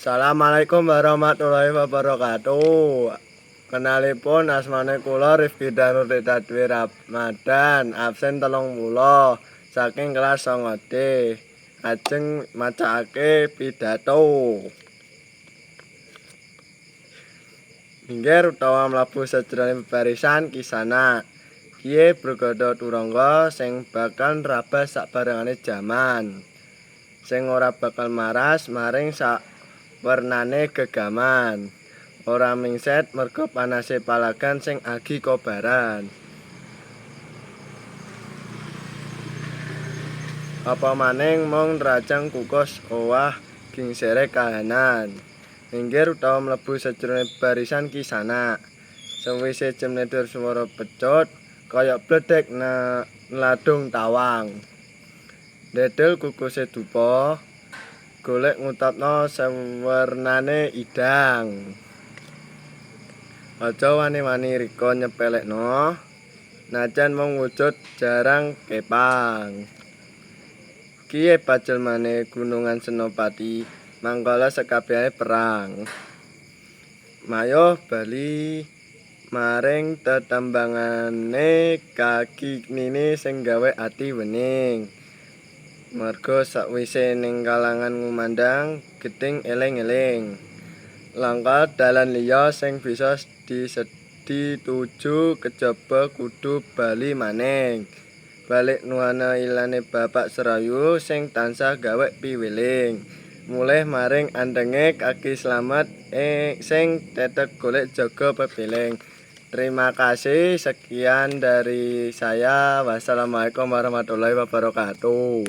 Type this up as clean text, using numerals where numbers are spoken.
Assalamualaikum warahmatullahi wabarakatuh. Kenalipun asmane kula Rifki Danurdita Dwi Ramadan, absen 30 saking kelas 9D. Ajeng macakake pidato. Minggir utawa mlebu sajroning barisan kisana. Kiye Brigada Turangga sing bakal nrabas sabarengane jaman. Sing ora bakal maras maring sawernane gegaman. Ora mingset merga panase palagan sing agi kobaran. Apa maning mung nrajang kukus owah gingsire kahanan. Minggir utawa mlebu sajroning barisan kisana. Sawise jemledher swara pecut kaya bledhek nladung tawang. Ndedel kukuse dupa golek ngutapna sewernane idang. Aja wani-wani rika nyepelekno, najan mung wujud jarang kepang. Kiye pajelmane gunungan Senopati mangkala sekabehane perang. Mayuh bali maring tetembangane kaki nini sing gawe ati wening. Merga sakwise ning kalangan ngumandang gething eling-eling. Langka dalan liya sing bisa dituju kejaba kudu bali maning. Balik nuana ilane Bapak Serayu sing tansah gawe piweling. Mulih maring antenge kaki slamet sing tetep golek jaga pepiling. Terima kasih, sekian dari saya. Wassalamualaikum warahmatullahi wabarakatuh.